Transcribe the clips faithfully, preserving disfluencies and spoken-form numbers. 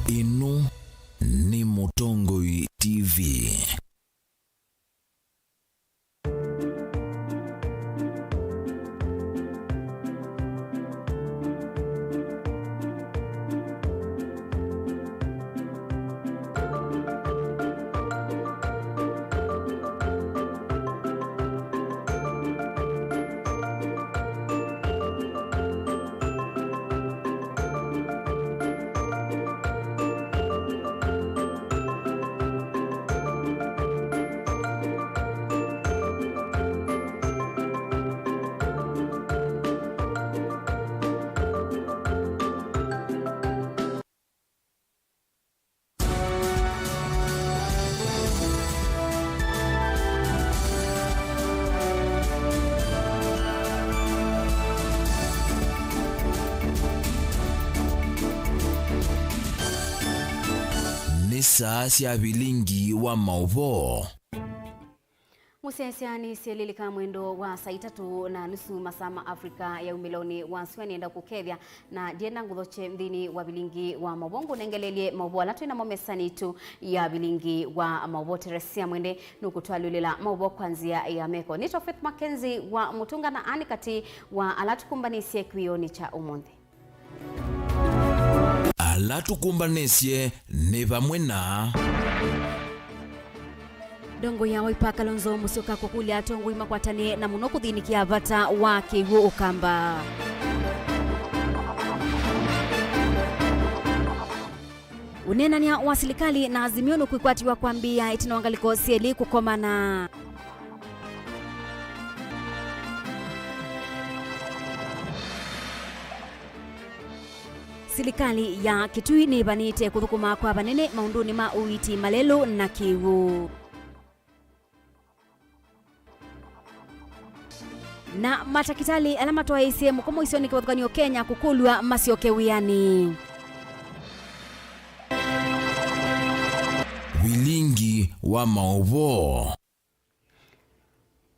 Ĩno nĩ Mũtongoi T V. Nĩ saa sya vilingi wa maũvoo. Mũsyaĩĩsya nĩ syelilika mwendo wa saa itatũ na nusu masaa ma Africa ya umĩlonĩ wa sua. Nĩenda kũkethya na ndienda ngũthokye nthĩnĩ wa vilingi wa maũvoo. Ngũnengelelye maũvoo ala twĩ namo mesanĩ itũ ya vilingi wa maũvoo. Teresia Mwende nũkũtwalũlĩla maũvoo kwa nzĩa ya meko. Nĩtwa Faith Mackenzie wa Mũtũnga na anĩ katĩ wa ala tũkũmbanĩsye kĩwĩonĩ kya ũmũnthĩ. Ala tũkũmbanĩsye nĩ vamwe na. Ndongoi ya Wiper Kalonzo Musyoka kũkũlya atongoi makwatanĩe na mũno kũthĩnĩkĩa vata wa kĩw'ũ Ũkamba. Ũneenany'a wa silikalĩ na Azimio nũkwĩkwatĩw'a kwambĩĩa ĩtina wa ngalĩko syelĩ kũkomana. Silikalĩ ya Kitui nĩĩvanĩte kũthũkũma kwa vanene maũndũnĩ ma ũiiti malelũ na kĩw'ũ. Na matakĩtalĩ ala matwaĩĩsye mũkomo isionĩ kĩvathũkany'o Kenya kũkũlw'a masyoke wĩanĩ. Vilingi wa maũvoo.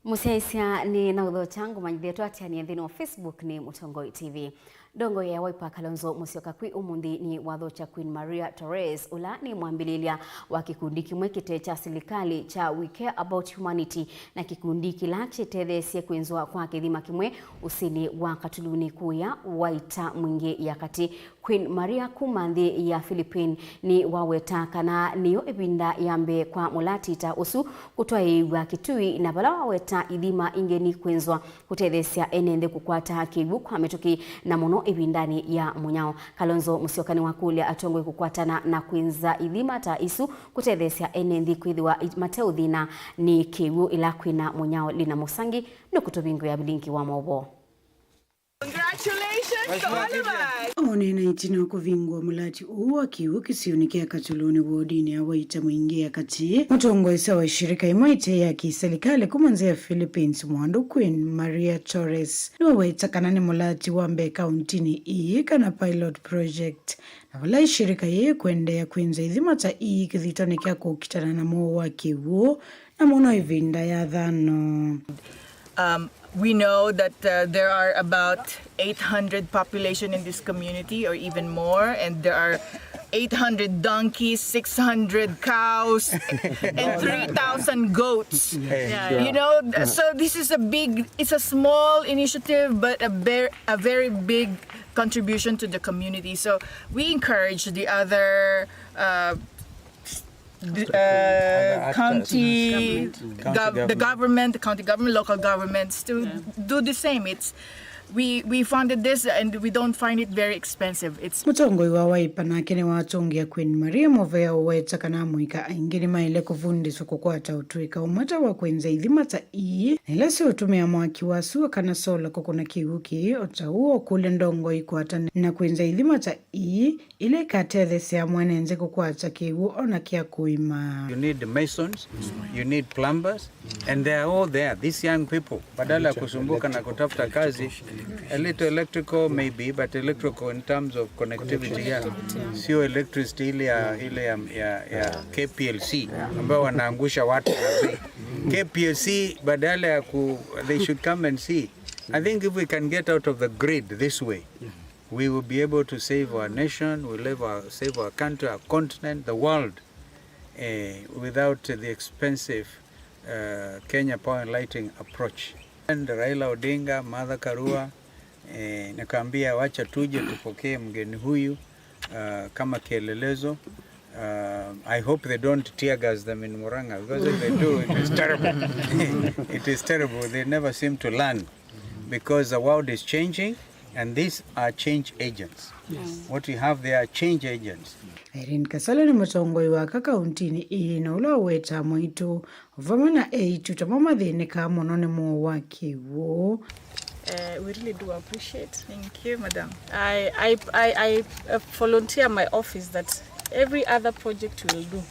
Mũsyaĩĩsya nĩ na ũthokya ngũmanyĩthya twatianie nthĩnĩ wa Facebook nĩ Mũtongoi T V. Ndongoi ya Wiper Kalonzo Musyoka kwĩ ũmũnthĩ nĩ wathokya Queen Maria Torres, ũla nĩ mwambĩlĩlya wa kĩkundi kĩmwe kĩte kya silikalĩ kya We Care About Humanity, na kĩkundi kĩla kĩtetheesye kwĩnzwa kwa kĩthima kĩmwe ũsĩnĩ wa Katuluni kũya Waita Mwingĩ ya Katĩ. Queen Maria kuma nthĩ ya Philippine nĩ waweta kana nĩyo ĩvinda ya mbee kwa mũlatita ũsu kũtwaĩĩw'a Kitui, na vala waweta ithima ingĩ nĩ kwĩnzwa kũtetheesya ene nthĩ kũkwata kĩw'ũ kwa mĩtũkĩ, na mũno ĩvindanĩ ya mũnyao. Kalonzo Musyoka nĩwakũlya atongoi kũkwatana na kwĩnza ithima ta isu kũtetheesya ene nthĩ kwĩthĩwa i-, mateũthĩna nĩ kĩw'ũ ĩla kwĩna mũnyao. Lina Mũsangi nũkũtũvingũĩa vilingi wa maũvoo. Congratulations to all of us. Oneena ĩtina wa kũvingũa mũlati ũũ wa kĩw'ũ kĩsionĩ kya Katuluni wodinĩ ya Waita Mwingĩ ya Katĩ, mũtongoesya wa ĩshirika ĩmwe ĩte ya kĩsilikalĩ kuma nza ya Philippines, mwandu Queen Maria Torres, nĩwaweta kana nĩ mũlati wa mbee kauntinĩ ĩĩ, kana pilot project, na vala ĩshirika yĩĩ kũendeea kwĩnza ithima ta ii kĩthitonĩ kya kũkitana na mũuo wa kĩw'ũ, na mũno ĩvinda ya thano. Um, we know that, uh, there are about eight hundred population in this community, or even more, and there are eight hundred donkeys, six hundred cows, and three thousand goats. Yeah, yeah. You know, so this is a big, it's a small initiative, but a very, a very big contribution to the community. So we encourage the other, uh, the, uh, county, gov-, the government, the county government, local governments to do the same. It's, we, we funded this and we don't find it very expensive. It's Mũtongoi wa Wiper nake nĩwatũngĩa Queen Maria mũvea ũweta kana amũika aingĩ nĩmaĩle kũvundĩswa kũkwata ũtũĩka ũmwe ta wa kwĩnza ithima ta ii, na ila siũtũmĩa mwaki wa sua kana sola kũkũna kĩw'ũ kĩĩ, o ta ũu ũkũlya ndongoi ikwatane na kwĩnza ithima ta ii, ila ikatetheesya mwene nthĩ kũkwata kĩw'ũ o na kya kũĩma. You need masons, you need plumbers, and they are all there, these young people. Badala ya kusumbuka na kutafuta kazi, a little electrical maybe, but electrical in terms of connectivity, yeah. Sio electricity ile ya, ile ya, ya, ya K P L C, ambayo wanaangusha watu na bei. K P L C, badala ya ku, they should come and see. I think if we can get out of the grid this way, We will be able to save our nation, we'll save our, save our country, our continent, the world, eh, without the expensive, uh, Kenya Power and Lighting approach. And Raila Odinga, Martha Karua, eh, nikaambia wacha tuje tupokee mgeni huyu, uh, kama kielelezo. Uh, I hope they don't tear gas them in Murang'a, because if they do, it is terrible. It is terrible. They never seem to learn, because the world is changing and these are change agents. Yes. What we have there are change agents. Irene Kasala nĩ mũtongoi wa aka kauntinĩ ĩĩ na ũla ũwetaa mwaitũ vamwe na eĩtu tamo mathĩnĩkaa mũno nĩ mũo wa kĩw'ũ. Uh, we really do appreciate. Thank you, madam. I, I, I, I uh, volunteer my office that every other project we'll do,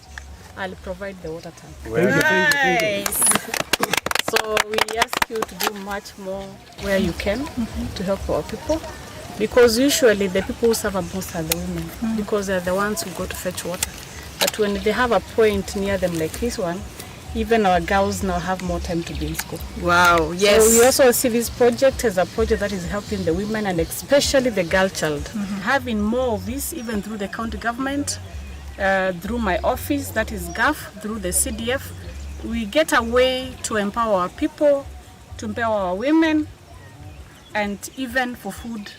I'll provide the water tank. Well, thank you, thank you, thank you. Nice. So we ask you to do much more where you can to help our people, because usually the people who suffer most are the women, because they're the ones who go to fetch water. But when they have a point near them like this one, even our girls now have more time to be in school. Wow, yes. So we also see this project as a project that is helping the women and especially the girl child. Having more of this, even through the county government, uh, through my office, that is GAF, through the C D F, we get a way to empower our people, to empower our women, and even for food,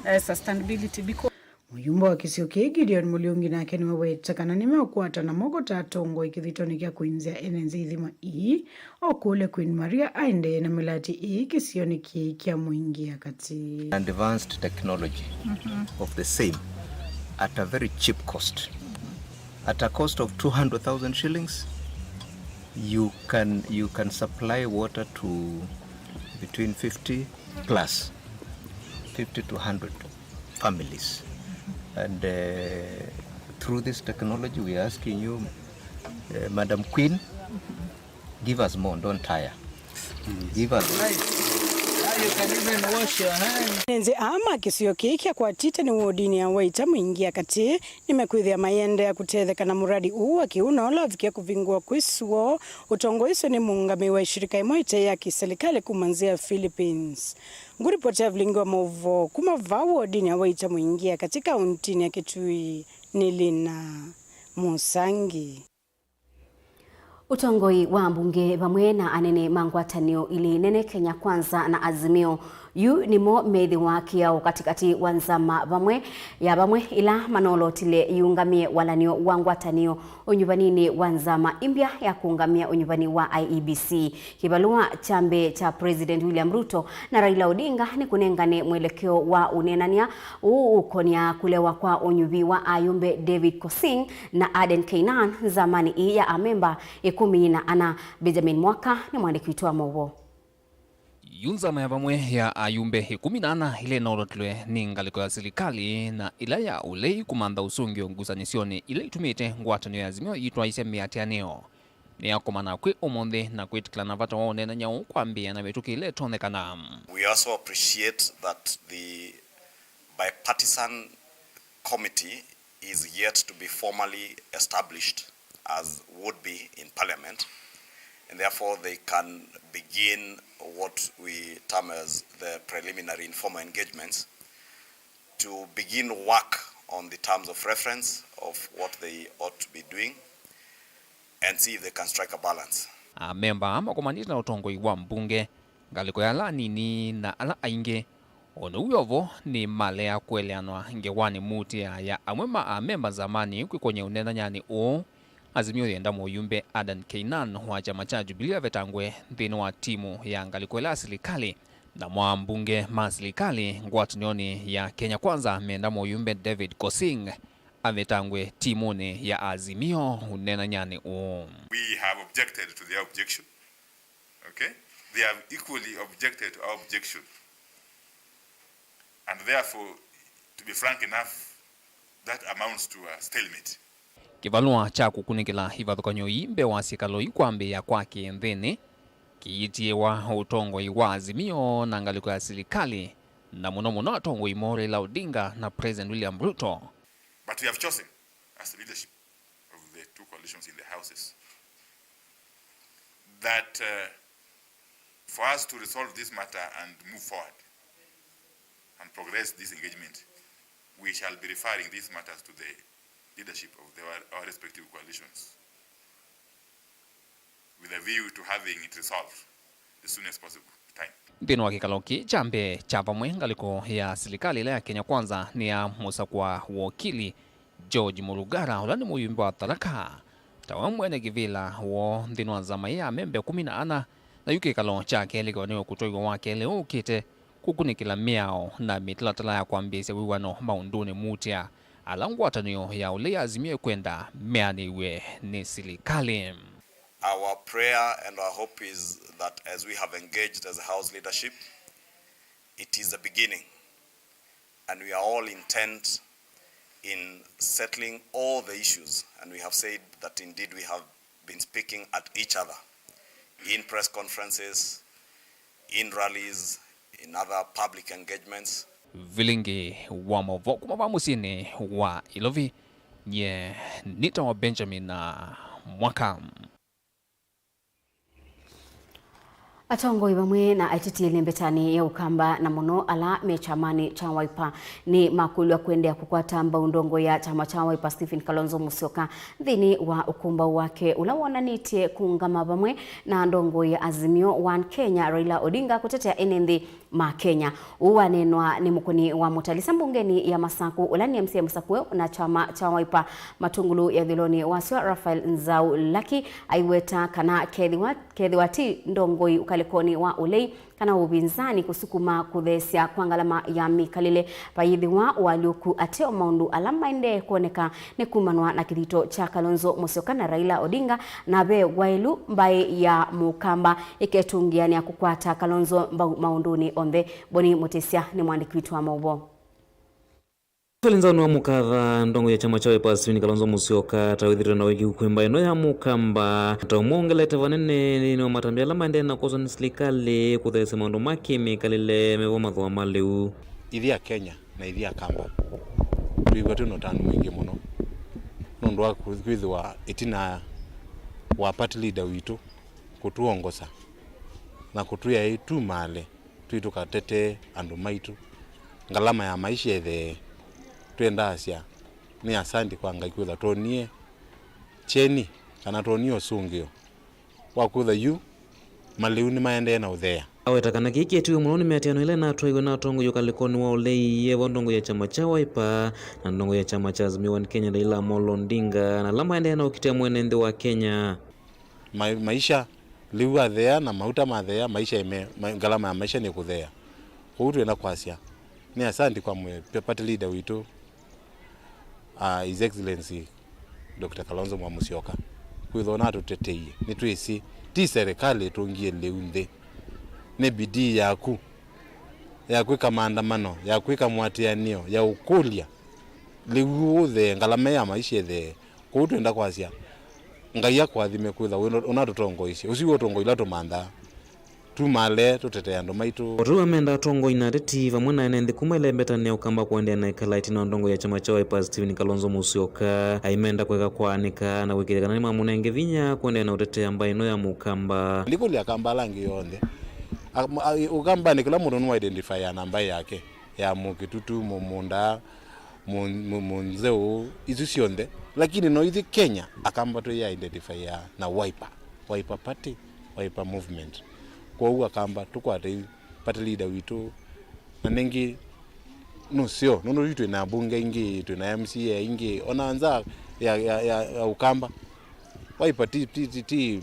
uh, sustainability, because Mũyumba wa kĩsio kĩĩ Gideon Mũliungi nake nĩwaweta kana nĩmeũkwatana moko ta atongoi kĩthitonĩ kya kwĩnzĩa ene nzĩ ithima ii, o kũlya Queen Maria aendee na mĩlatĩ ĩĩ kĩsionĩ kĩĩ kya Mũingi ya Katĩ. Advanced technology of the same at a very cheap cost. At a cost of two hundred thousand shillings, you can, you can supply water to between fifty plus, fifty to hundred families. And, uh, through this technology, we are asking you, uh, Madam Queen, give us more, don't tire. Give us. Now you can even wash your hands. Ene nzĩ aa ma kĩsio kĩĩ kyakwatĩte nĩ wodinĩ ya Waita Mũingi ya Katĩ nĩmekwĩthĩa mayĩendeea kũtetheka na mũradi ũũ wa kĩw'ũ na ũla ũvikĩe kũvingũa kwĩ suo. Ũtongoi ũsu nĩ mũũngamĩi wa ishirika ĩmwe ĩte ya kĩsilikalĩ kuma nzĩ ya Philippines. Ngũripoti ya vilingi wa maũvoo kuma vaa wodinĩ ya Waita Mũingi ya Katĩ kauntinĩ ya Kitui nĩ Lina Mũsangi. Ũtongoi wa ambunge vamwe na anene ma ngwatanĩo ilĩ nene, Kenya Kwanza na Azimio, yu nĩmo methĩwa kĩao katĩkatĩ wa nzama vamwe ya vamwe ila manolotile yĩũngamĩe walanĩo wa ngwatanĩo ũnyuvaninĩ wa nzama ĩmbya ya kũũngamĩa ũnyuvani wa I E B C. Kĩvalũa kya mbee kya President William Ruto na Raila Odinga nĩ kũnengane mwelekeo wa ũneenany'a ũũ ũkonyaa kũlewa kwa ũnyuvi wa ayũmbe David Kosing na Aden Keynan nzamanĩ ĩĩ ya amemba ĩkũmi na ana. Benjamin Mwaka nĩ mwandĩki witũ wa maũvoo. Yu nzama ya vamwe ya ayũmbe ĩkũmi na ana ĩla ĩnolotilwe nĩ ngalĩko ya silikalĩ na ĩla ya ũlei kũmantha ũsũngĩo ngusanĩsyonĩ ila itumĩte ngwatanĩo ya Azimio yĩtwaĩsya mĩatĩanĩo nĩyakomana kwĩ ũmũnthĩ na kwĩtĩkĩlana vata wa ũneenany'a ũũ kwambĩĩa na mĩtũkĩ ĩla ĩtonyekana. We also appreciate that the bipartisan committee is yet to be formally established as would be in parliament, and therefore they can begin what we term as the preliminary informal engagements to begin work on the terms of reference of what they ought to be doing and see if they can strike a balance. Amemba aa makomanĩte na ũtongoi wa mbunge, ngalĩko ya ala anini na ala aingĩ, o na ũu wĩ o vo, nĩmalea kũeleanwa ngewanĩ muutĩa ya amwe ma amemba nzamanĩ kwĩkony'a ũneenanyanĩ ũũ. Azimio yenda mũyumbe Adan Keynan wa kyama kya Jubilee avetangwe nthĩnĩ wa timu ya ngalĩko ĩla ya silikalĩ, namo ambunge ma silikalĩ ngwatanĩonĩ ya Kenya Kwanza menda mũyumbe David Kosing avetangwe timunĩ ya Azimio ũneenanyanĩ ũũ. We have objected to their objection. Okay? They have equally objected to our objection. And therefore, to be frank enough, that amounts to a stalemate. Kĩvalũa kya kũkunĩkĩla ivathũkany'o ii mbee wa syĩkalo ikwambĩĩa kwa kĩĩ nthĩnĩ kĩyĩtiĩwa ũtongoi wa Azimio na ngalĩko ya silikalĩ, na mũno mũno atongoi moo Raila Odinga na President William Ruto. But we have chosen as the leadership of the two coalitions in the houses that, uh, for us to resolve this matter and move forward, and progress this engagement, we shall be referring these matters to the leadership of the, our respective coalitions with a view to having it resolved the soonest possible time. Nthĩnĩ wa kĩkalo kĩĩ kya mbee kya vamwe, ngalĩko ya silikalĩ ĩla ya Kenya Kwanza nĩyamũsakũa wokili George Murugara, ũla nĩ mũyumbe wa Tharaka, ta we mwene kĩvĩla woo nthĩnĩ wa nzama ĩĩ ya amemba ĩkũmi na ana, na yu kĩkalo kya kelĩ kĩvanĩwe kũtwaiwa wakelĩ ũkĩte kũkunĩkĩla mĩao na mĩtalatala ya kwambĩĩsya wĩw'ano maũndũnĩ muutĩa ala ngwatanĩo ya ũlei Azimio ĩkwenda meanĩw'e nĩ silikalĩ. Our prayer and our hope is that as we have engaged as a House leadership, it is a beginning, and we are all intent in settling all the issues, and we have said that indeed we have been speaking at each other in press conferences, in rallies, in other public engagements. Vilingi wa maũvoo kuma va mũsyĩnĩ wa Ilovi, nye nĩtawa Benjamin Mwaka. Atongoi vamwe na ateteli mbetanĩ ya Ũkamba, na mũno ala me kyamanĩ kya Wiper, nĩ makũlw'a kũendeea kũkwata mbau ndongoi ya kyama kya Wiper Stephen Kalonzo Musyoka nthĩnĩ wa ũkũmbaũ wake ũla wonanĩtye kũũngama vamwe na ndongoi ya Azimio One Kenya Raila Odinga kũtetea ene nthĩ ma Kenya. Ũu waneenwa nĩ mũkũni wa Mũtalisa mbungenĩ ya Masaku, ũla nĩ M C A mũsakũe na kyama kya Wiper Matungulu ya ĩthũĩlonĩ wasyo, Raphael Nzau Lucky, aiweta kana kethĩwa, kethĩwa ti ndongoi ũkalĩkonĩ wa ũlei kana ũvinzani kũsukuma kũtheesya kwa ngalama ya mĩkalĩle, vayĩthĩwa ũalyũku ateo maũndũ ala maendee kwoneka nĩ kumanwa na kĩthito kya Kalonzo Musyoka na Raila Odinga, na ve waĩlu mbaĩ ya Mũkamba ĩketũngĩanĩa kũkwata Kalonzo mbau maũndũnĩ onthe. Boni Mũtĩsya nĩ mwandĩki witũ wa maũvoo. Felly Nzau nĩwamũkatha ndongoi ya kyama kya Wiper Stephen Kalonzo Musyoka ta wĩthĩtwe na wĩkiu kwĩ mbaĩ ĩno ya Mũkamba, ta ũmwongelete vanene nthĩnĩ wa matambya ala maendee na kwoswa nĩ silikalĩ kũtheesya maũndũ ma kĩmĩkalĩle mevo mathũa ma lĩu. Ithyĩ Akenya na ithyĩ Akamba twĩw'a twĩ na ũtanu mwingĩ mũno nũndũ wa kwĩthĩwa ĩtina wa party leader witũ kũtwongosa na kũtwĩa ĩtumaale twĩ tũkatetee andũ maitũ, ngalama ya maisha ĩthee. Twendaasya nĩ asanti kwa Ngai kwĩthwa twonie kyeni kana twonie ũsũngĩo wa kwĩthwa yu malĩu nĩmaendee na ũthea. Aweta kana kĩĩ kĩetiwe mũno nĩ mĩatĩano ĩla ĩnatwaiwe na atongoi ũkalĩkonĩ wa ũlei, yevo ndongoi ya kyama kya Wiper na ndongoi ya kyama kya Azimio One Kenya Raila Amolo Odinga, na ala maendee na ũkitĩa mwene nthĩ wa Kenya. Ma-, maisha, lĩu athea na mauta mathea, maisha ime-, ma-, ngalama ya maisha nĩ kũthea. Kwoou twĩenda kwasya nĩ asanti kwa mwe-, party leader witũ, uh, His Excellency Doctor Kalonzo Mwa Musyoka, kwĩthwa ũnatũteteie. Nĩtwĩsĩ ti serikali ĩtũngie lĩu nthĩ, nĩ bidii yaku ya kwĩka maandamano, ya kwĩka mũatĩanĩo, ya ũkũlya lĩu ũthee, ngalama ya maisha ĩthee. Kwoou twenda kwasya, Ngai akũathime kwĩthwa wĩ ũnatũtongoesye. Ũsu wĩ ũtongoi ũla tũmanthaa. Tumaale tũtetee andũ maitũ. O tondũ amenda atongoi na ateti vamwe na ene nthĩ kuma ĩlembetanĩ ya Ũkamba kũendeea na ĩkala ĩtina wa ndongoi ya kyama kya Wiper Stephen Kalonzo Musyoka, aimenda kũeka kwaanĩka na kwĩkĩĩthya kana nĩmamũnenge vinya kũendeea na ũtetea mbaĩ ĩno ya Mũkamba. Ndikũlya Akamba ala angĩ onthe. A-, a-, Ũkambanĩ kĩla mũndũ nũ identify na mbaĩ yake, ya Mũkĩtutu, Mũmũnda, Mũ-, Mũ-, Mũnzeũ, isu syonthe. Lakini no ithyĩ Kenya, Akamba twĩ identify na Wiper, Wiper Party, Wiper Movement. Kwoou Akamba tũkwate party leader witũ, na nĩngĩ nũseo, nũndũ yu twĩ na mbunge ingĩ, twĩ na M C A ingĩ, ona nza ya, ya, ya, ya Ũkamba. Wiper ti, ti, ti, ti,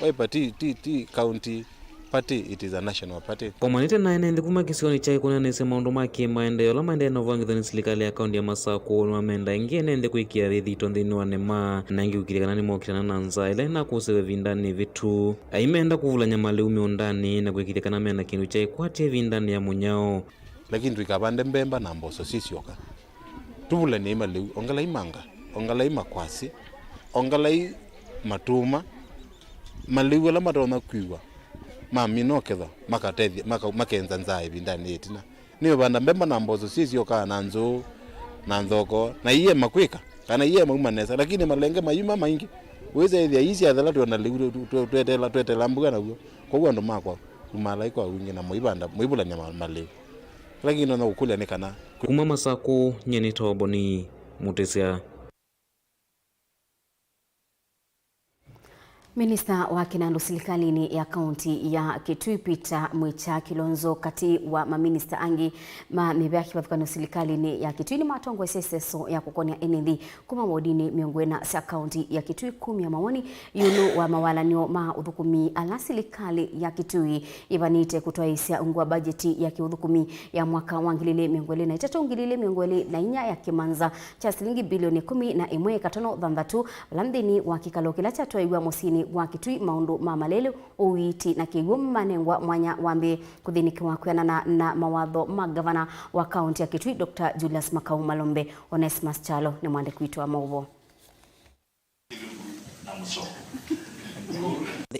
Wiper ti, ti, ti county party, it is a national party. Komanĩte na ene nthĩ kuma kĩsionĩ kya ĩkũnanĩsya maũndũ ma kĩmaendeeo ala maendee na ũvangĩthw'a nĩ silikalĩ ya kaunti ya Masakũ, nĩwamenda ĩngĩ ene nthĩ kwĩkĩa ĩthito nthĩnĩ wa nema, na ĩngĩ kũkĩlya kana nĩmokitana na nzaa ĩla ĩnakũsĩwe ĩvindanĩ ĩvĩtu. Aimenda kũvulany'a malĩu mĩũndanĩ na kwĩkĩĩthya kana mena kĩndũ kya ĩkwatya ĩvindanĩ ya mũnyao. Lakini tũikavande mbemba na mboso syĩ syoka. Tũvulany'ei malĩu, ongelai manga, ongelai makwasĩ, ongelai matũũma, malĩu ala matonya kwĩw'a mamina ũkethwa makatethya, maka-, makenza nzaa ĩvindanĩ yĩtina. Nĩ ũvanda mbemba na mboso syĩ syoka na nzũũ na nthoko, na iye makwĩka, kana iye mauma nesa, lakini malenge mayuma maingĩ. Wĩsa ĩthĩa ii syathela twĩona lĩu twe-, twe-, twetela, twetela mbua naw'o. Kwoou andũ makwa, tumalai kwa wingĩ na mũivanda, mũivulany'a ma-, malĩu. Lakini nona ũkũlya nĩ kana. Kuma Masakũ, nyie nĩ Toboni Mũtĩsya. Minista wa kĩnandũ silikalĩnĩ ya kaunti ya Kitui, Peter Mwikya Kilonzo, katĩ wa maminista angĩ ma mĩvea kĩvathũkany'o silikalĩnĩ ya Kitui, nĩmatongoesye ĩseso ya kũkony'a ene nthĩ kuma wodinĩ mĩongo ĩna sya kaunti ya Kitui kumya mawoni ĩũlũ wa mawalany'o ma ũthũkũmi ala silikalĩ ya Kitui ĩvanĩte kũtwaĩĩsya ungu wa mbangeti ya kĩũthũkũmi ya mwaka wa ngili ilĩ mĩongo ĩlĩ na itatũ, ngili ilĩ mĩongo ĩlĩ na inya ya kĩmanza kya silingi bilioni ĩkũmi na ĩmwe katono thanthatũ, vala nthĩnĩ wa kĩkalo kĩla kyatwaiw'a mũsyĩnĩ wa Kitui maũndũ ma malelũ, ũiiti na kĩw'ũ manengwa mwanya wa mbee kũthĩnĩkĩwa kwĩanana na mawatho ma ngavana wa kaunti ya Kitui, Doctor Julius Makau Malombe. Onesmus Kyalo nĩ mwandĩki witũ wa maũvoo.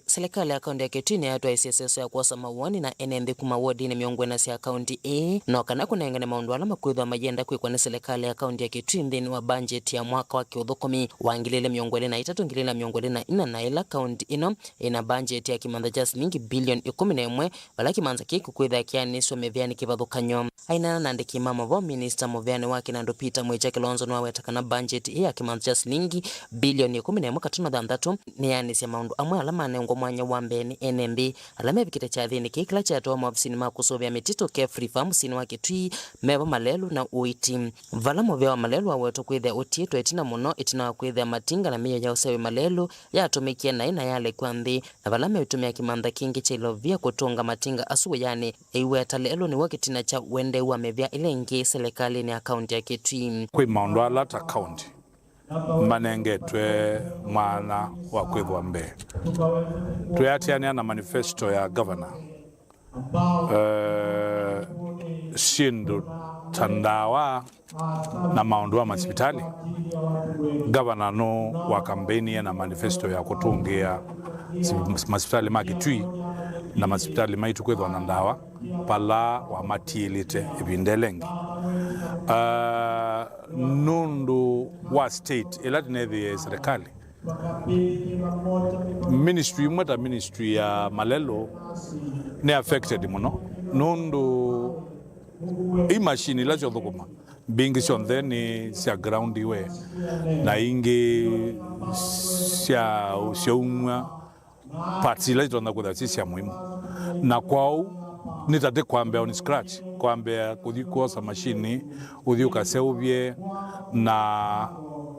Silikalĩ ya kaunti ya Kitui nĩyatwaĩsye ĩseso ya kwosa mawoni na ene nthĩ kuma wodinĩ mĩongo ĩna sya kaunti ĩĩ, no kana kũnengane maũndũ ala makwĩthwa mayenda kwĩkwa nĩ silikalĩ ya kaunti ya Kitui nthĩnĩ wa mbanjeti ya mwaka wa kĩũthũkũmi wa ngili ilĩ mĩongo ĩlĩ na itatũ, ngili ilĩ na mĩongo ĩlĩ na ina, na ĩla kaunti ĩno ĩna mbanjeti ya kĩmanza kya silingi bilioni ĩkũmi na ĩmwe, vala kĩmanza kĩĩ kĩkwĩthĩa kĩanĩswe mĩvĩanĩ kĩvathũkany'o. Aineena na andĩki ma maũvoo, minista mũvĩanĩ wa kĩnandũ Peter Mwikya Kilonzo nĩwaweta kana mbanjeti ĩĩ ya kĩmanza kya silingi bilioni ĩkũmi na ĩmwe katono thanthatũ nĩyaanĩsya maũndũ amwe ala manengwa mwanya wa mbee nĩ ene nthĩ ala mevikĩte kyathĩnĩ kĩĩ kĩla kyatawa maovisinĩ ma kũsũvĩa mĩtitũ, KEPHIFA, mũsyĩnĩ wa Kitui, meva malelũ na ũiiti. Vala mũvĩa wa malelũ wawetwa kwĩthĩa ũtiĩtwe ĩtina mũno, ĩtina wa kwĩthĩa matinga na mĩio ya ũseũvya malelũ yatũmĩkie naĩ na yalekw'a nthĩ, na vala meũtũmĩa kĩmantha kĩngĩ kya ilovia kũtũnga matinga asu wĩanĩ, ĩiweta lelũ nĩw'o kĩtina kya ũendeu wa mĩvĩa ĩla ĩngĩ silikalĩnĩ ya kaunti ya Kitui. Kwĩ maũndũ ala ta kaunti manengetwe mwanya wa kwĩthwa mbee. Twĩatĩanĩa na manifesto ya governor, eh, syĩndũ ta ndawa na maũndũ ma masivitalĩ. Ngavana nũ wa kambeini ena manifesto ya kũtũngĩa si-, masivitalĩ ma Kitui na masivitalĩ maitũ kwĩthwa na ndawa vala wamatiĩlĩte ĩvinda ĩla ĩngĩ. Ah, nũndũ wa state ĩla tũnethĩie silikalĩ, ministry imwe ta ministry ya malelũ nĩ affected mũno, nũndũ i machine ila syothũkũma mbingĩ syonthe nĩ sya ground iwe, na ingĩ sya, syaumw'a parts ila itonya kwĩthĩwa syĩ sya mũimũ. Na kwoou nĩ ta tĩ kwambĩa on scratch, kwambĩa kũthi kwosa machine, ũthi ũkaseũvye, na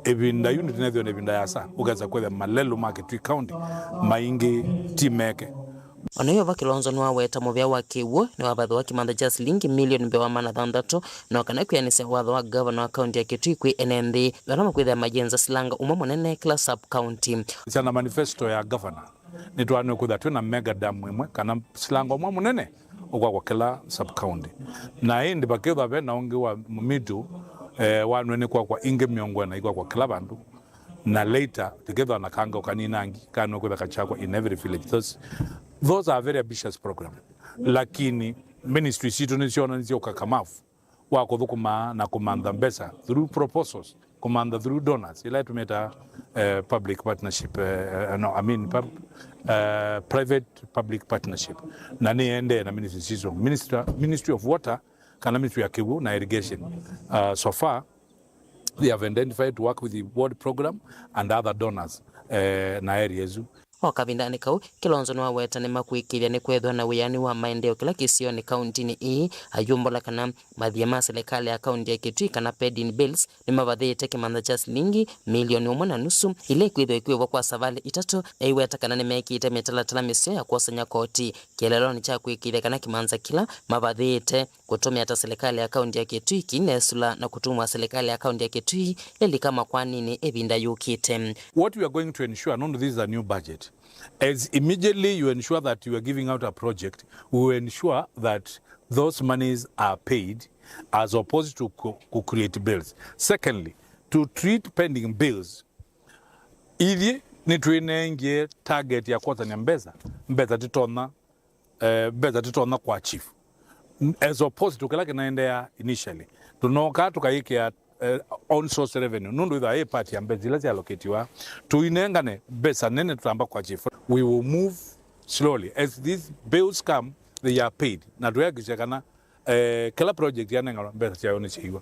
ĩvinda yu nĩtũnethĩwe nĩ ĩvinda yasa, ũkesa kwĩthĩa malelũ ma Kitui County maingĩ ti meke. O na yu ova, Kilonzo nĩwaweta mũvĩa wa kĩw'ũ nĩwavathĩwa kĩmantha kya silingi milioni mbee wa maana thanthatũ, no kana kwĩanĩsya watho wa ngavana wa kaunti ya Kitui kwĩ ene nthĩ ala makwĩthĩa mayĩnza silanga ũmwe mũnene kĩla sub county. Syana manifesto ya governor nĩtwaanĩwe kwĩthĩa twĩ na mega dam ĩmwe kana silanga ũmwe mũnene ũkwakwa kĩla sub county. Na ĩndĩ vakĩthwa ve na ũngĩ wa middle, eh, wanwe nĩ kwakwa ingĩ mĩongo ĩna ikwakwa kĩla vandũ. Na later tũkĩthwa na kanga ũkanina angĩ kanwe kwĩthĩa kakyakwa in every village. Those, those are very ambitious program. Lakini ministry sitũ nĩsyonanisye ũkakamavu wa kũthũkũma na kũmantha mbesa through proposals, kũmantha through donors, ila tũmĩtaa, eh, public partnership, eh, eh, no, I mean, pub-, eh, private public partnership. Na nĩendee na ministry sitũ, Minister, Ministry of Water, kana Ministry ya Kĩw'ũ na Irrigation. Uh, so far, they have identified to work with the World Program and other donors, eh, na area isu. O kavindanĩ kau, Kilonzo nĩwaweta nĩmakwĩkĩĩthya nĩkwethĩwa na wĩanĩu wa maendeeo kĩla kĩsionĩ kauntinĩ ĩĩ, ayumbũla kana mathiĩ ma silikalĩ ya kaunti ya Kitui kana pending bills nĩmavathĩĩte kĩmantha kya silingi milioni ũmwe na nusu, ila ikwĩthĩwa ikũĩvwa kwa savalĩ itatũ, na aiweta kana nĩmekĩĩte mĩtalatala mĩseo ya kwosany'a koti kĩeleelonĩ kya kwĩkĩĩthya kana kĩmantha kĩla mavathĩĩte kũtũmĩa ta silikalĩ ya kaunti ya Kitui kĩinesũla na kũtumwa silikalĩ ya kaunti ya Kitui ĩlika makwaninĩ ĩvinda yũkĩte. What we are going to ensure, nũndũ this is a new budget, as immediately you ensure that you are giving out a project, we will ensure that those monies are paid as opposed to co-, co-create bills. Secondly, to treat pending bills, ithyĩ nĩtwĩnengie target ya kwosany'a mbesa, mbesa titonya eh, mbesa titonya kũ achieve. As opposed to kĩla kĩnaendeea initially. Tũnoka tũkayĩkĩa, eh, own source revenue, nũndũ ĩthaa ĩ part ya mbesa ila syaloketiwa. Tũinengane mbesa nene tũtamba kũ achieve. We will move slowly. As these bills come, they are paid. Na twĩhakikisha kana eh, kĩla project yanenganwa mbesa syayo nĩsyĩw'a.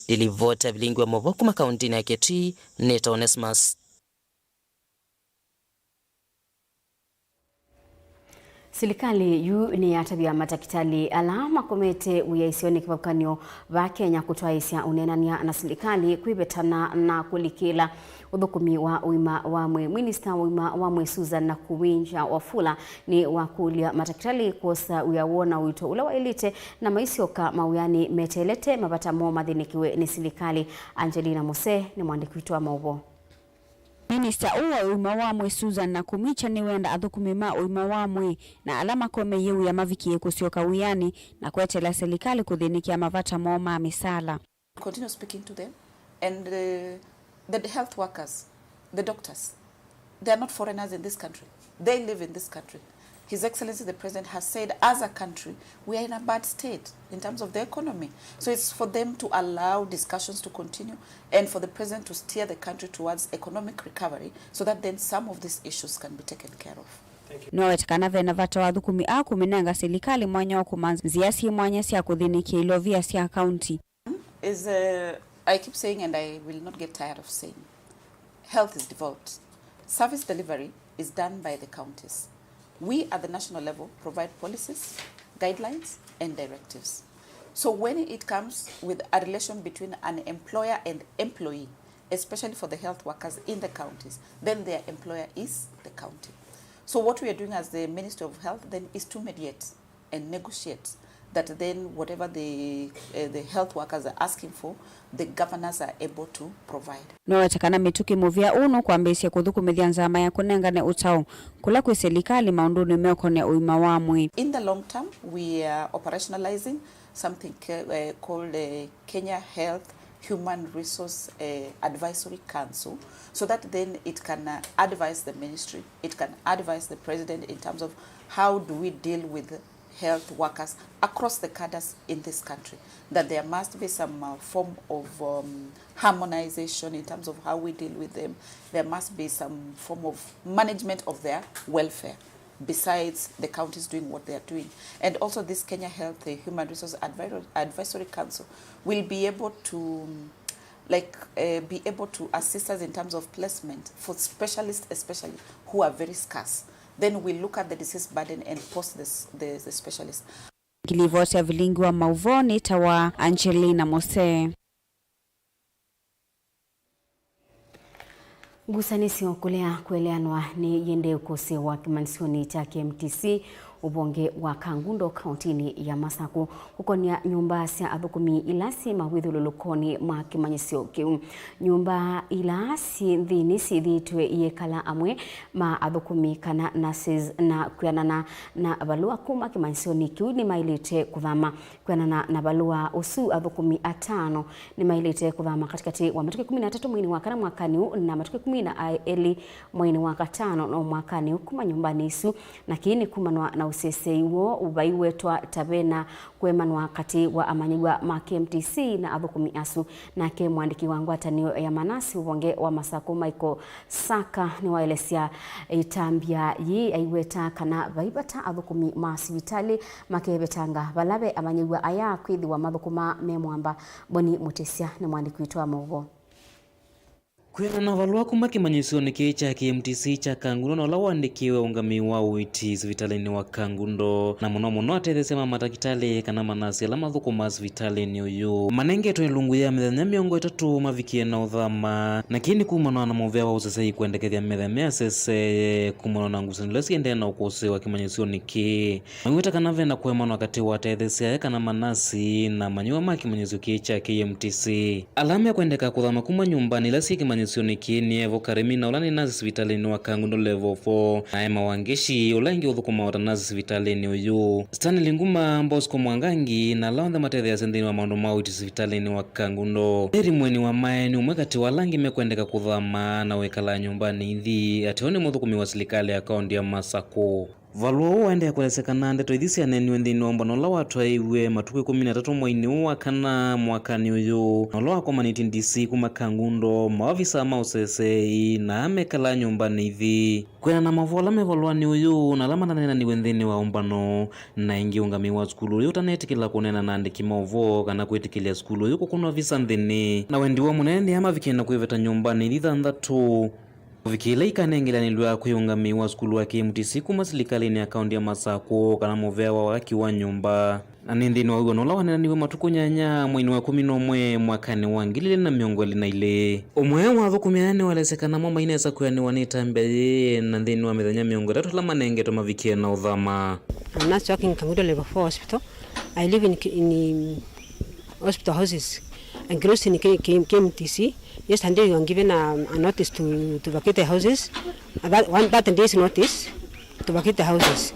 Ndilivota vilingi wa maũvoo kuma kauntinĩ ya Kitui, nĩta Onesmus. Silikalĩ yu nĩyatavya matakĩtalĩ ala makomete wĩaĩsyonĩ kĩvathũkany'o va Kenya kũtwaĩĩsya ũneenany'a na silikalĩ kwĩvetana na kũlikĩla ũthũkũmi wa ũima wa mwĩĩ. Minista wa ũima wa mwĩĩ Susan Nakhumicha Wafula nĩwakũlya matakĩtalĩ kwosa wĩa woo na ũito ũla waĩlĩte na maisyoka mawĩanĩ meteelete mavata moo mathĩnĩkĩwe nĩ silikalĩ. Angelina Mose nĩ mwandĩki witũ wa maũvoo. Minista ũũ wa ũima wa mwĩĩ Susan Nakhumicha nĩwenda athũkũmi ma ũima wa mwĩĩ na ala makomeie wĩa mavikĩe kũsyoka wĩanĩ na kweteela silikalĩ kũthĩnĩkĩa mavata moo ma mĩsaala. Continue speaking to them and, uh, the health workers, the doctors, they are not foreigners in this country. They live in this country. His Excellency the President has said, as a country, we are in a bad state in terms of the economy. So it's for them to allow discussions to continue and for the President to steer the country towards economic recovery so that then some of these issues can be taken care of. Thank you. Nowete kana vena vata wa athũkũmi aa kũmĩnenga silikalĩ mwanya wa kũmantha nzĩa syĩ mwanya sya kũthĩnĩkĩa ilovia sya kaunti. Is, uh, I keep saying, and I will not get tired of saying, health is devolved. Service delivery is done by the counties. We at the national level provide policies, guidelines, and directives. So when it comes with a relation between an employer and employee, especially for the health workers in the counties, then their employer is the county. So what we are doing as the Ministry of Health then is to mediate and negotiate that then whatever the, uh, the health workers are asking for, the governors are able to provide. Nowete kana mĩtũkĩ mũvĩa ũũ nũkwambĩĩsya kũthũkũmĩthya nzama ya kũnengane ũtao kũla kwĩ silikalĩ maũndũnĩ meũkonea ũima wa mwĩĩ. In the long term, we are operationalizing something, uh, called, uh, Kenya Health Human Resource, uh, Advisory Council, so that then it can, uh, advise the ministry, it can advise the president in terms of how do we deal with health workers across the cadres in this country, that there must be some, uh, form of, um, harmonization in terms of how we deal with them. There must be some form of management of their welfare besides the counties doing what they are doing. And also this Kenya Health, uh, Human Resource Advi-, Advisory Council will be able to, um, like, uh, be able to assist us in terms of placement for specialists especially who are very scarce. Then we look at the disease burden and post this, the, the specialists. Ngilivoti ya vilingi wa maũvoo nĩtawa Angelina Mose. Ngusanĩsyo kũlea kũeleanwa nĩ yĩendee kũsĩĩwa kĩmanyĩsyonĩ kya K M T C ũvonge wa Kangundo kaũntĩnĩ ya Masakũ kũkonĩa nyũmba sya athũkũmi ila syĩ mawĩthyũlũlũkonĩ ma kĩmanyĩsyo kĩu. Nyũmba ila syĩ nthĩnĩ syĩthĩĩtwe iyĩkala amwe ma athũkũmi kana nurses, na kwĩanana na valũa kuma kĩmanyĩsyonĩ kĩu nĩmaĩlĩte kũthama. Kwĩanana na valũa ũsu, athũkũmi atano nĩmaĩlĩte kũthama katĩkatĩ wa matukũ ĩkũmi na atatũ mweinĩ wa kana mwakanĩ ũũ na matukũ ĩkũmi na elĩ mweinĩ wa katano no mwakanĩ ũũ kuma nyũmbanĩ isu, na kĩĩ nĩ kumanwa na ũseseĩ woo vaiwetwa ta vena kũemanwa katĩ wa amanyĩw'a ma K M T C na athũkũmi asu. Nake mũandĩki wa ngwatanĩo ya manasi ũvonge wa Masakũ, Michael Saka, nĩwaelesya ĩtambya yĩĩ aiweta kana vai vata athũkũmi ma sivitalĩ makevetanga vala ve amanyĩw'a aya kwĩthĩwa mathũkũma me mwamba. Boni Mũtĩsya nĩ mwandĩki witũ wa maũvoo. Kwĩanana na valũa kuma kĩmanyĩsyonĩ kĩĩ kya K M T C kya Kangundo na ũla waandĩkĩwe ũngamĩi wa ũiiti sivitalĩnĩ wa Kangundo, na mũno mũno atetheesya ma matakĩtalĩ kana manasi ala mathũkũmaa sivitalĩnĩ ũyũ, manengetwe ĩlungu ya mĩthenya mĩongo ĩtatũ mavikie na ũthama, na kĩĩ nĩ kumanwa na mũvea wa ũseseĩ kwendekethya methya measeseye kumanwa na ngusanĩlo ila siendee na ũkũsĩĩwa kĩmanyĩsyonĩ kĩĩ. Maiweta kana vena kũemanwa katĩ wa atetheesya aya kana manasi na amanyĩw'a ma kĩmanyĩsyo kĩĩ kya K M T C, ala mekwendeka kũthama kuma nyũmbanĩ ila syĩ kĩmanyĩsyonĩ kĩĩ nĩ Evo Karemi, na ũla nĩ nasi sivitalĩnĩ wa Kangundo Level four, na Emma Wangeshi, ũla ĩngĩ ũthũkũmaa ta nasi sivitalĩnĩ ũyũ, Stanley Nguma, Bosco Mwangangi, na ala onthe matetheeasya nthĩnĩ wa maũndũ ma ũiiti sivitalĩnĩ wa Kangundo. Mary Mweni wa Mae nĩ ũmwe katĩ wa ala angĩ mekwendeka kũthama na wĩkalaa nyũmbanĩ ithi, ateo nĩ mũthũkũmi wa silikalĩ ya kaũntĩ ya Masakũ. Valũa ũũ waendee kũelesya kana ndeto ithi syaneeniwe nthĩnĩ wa ũmbano ũla watwaĩiw'e matukũ ĩkũmi na atatũ mweinĩ ũũ wa kana mwakanĩ ũyũ, na ũla wakomanĩtye D C kuma Kangundo, maovisa ma ũseseei, na ala mekalaa nyũmbanĩ ithi. Kwĩanana na maũvoo ala me valũanĩ ũyũ na ala mananeenaniw'e nthĩnĩ wa ũmbano, na ĩngĩ ũngamĩi wa sukulu ũyũ ũtanetĩkĩla kũneena na aandĩki ma ũvoo kana kwĩtĩkĩlya sukulu ũyũ kũkũnwa visa nthĩnĩ. Na wendi woo mũnene nĩ ala mavikie na kwĩveta nyũmbanĩ ithi thanthatũ. Kũvikĩla ikanengeleanĩlw'a kwĩ ũngamĩi wa sukulu wa K M T C kuma silikalĩnĩ ya kaũntĩ ya Masakũ kana mũvea wa waki wa nyũmba. Na nĩ nthĩnĩ wa wĩw'ano ũla waneenaniw'e matukũ nyanya mweinĩ wa ĩkũmi na ũmwe mwakanĩ wa ngili ilĩ na mĩongo ĩlĩ na ilĩ. Ũmwe wa athũkũmi aya nĩwaelesya kana mo mainesa kwĩanĩwa nĩ ĩtambya yĩĩ na nthĩnĩ wa mĩthenya mĩongo ĩtatũ ĩla manengetwe mavikie na ũthama. I'm not working in Kangundo Level four Hospital. I live in, in hospital houses enclosed in K-, K-, K M T C. Yesterday we were given a, a notice to, to vacate the houses. Uh, that, one, that day's notice to vacate the houses.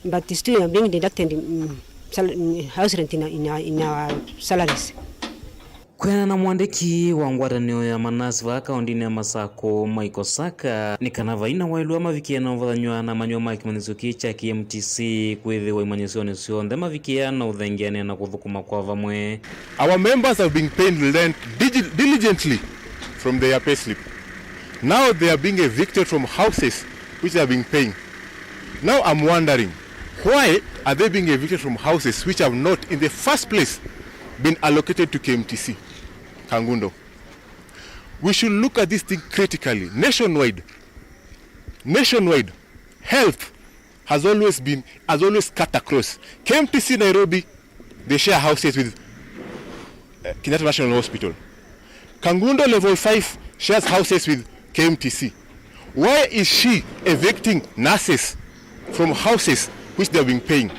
But still we are being deducted in, sal-, in house rent in, our- in, our, in our salaries. Kwĩanana na mũandĩki wa ngwatanĩo ya manasi vaa kaũntĩnĩ ya Masakũ, Michael Saka, nĩ kana vai na waĩlu wa mavikĩe na ũvathany'a na manyũa ma kĩmanyĩsyo kĩĩ kya K M T C kwĩthĩwa imanyĩsyonĩ syonthe mavikĩaa na ũthengeanĩa na kũthũkũma kwa vamwe. Our members have been paying rent digi- diligently from their payslip. Now they are being evicted from houses which they have been paying. Now I'm wondering, why are they being evicted from houses which have not, in the first place, been allocated to K M T C Kangundo? We should look at this thing critically. Nationwide, nationwide, health has always been, has always cut across. K M T C Nairobi, they share houses with, uh, Kenyatta National Hospital. Kangundo Level five shares houses with K M T C. Why is she evicting nurses from houses which they have been paying?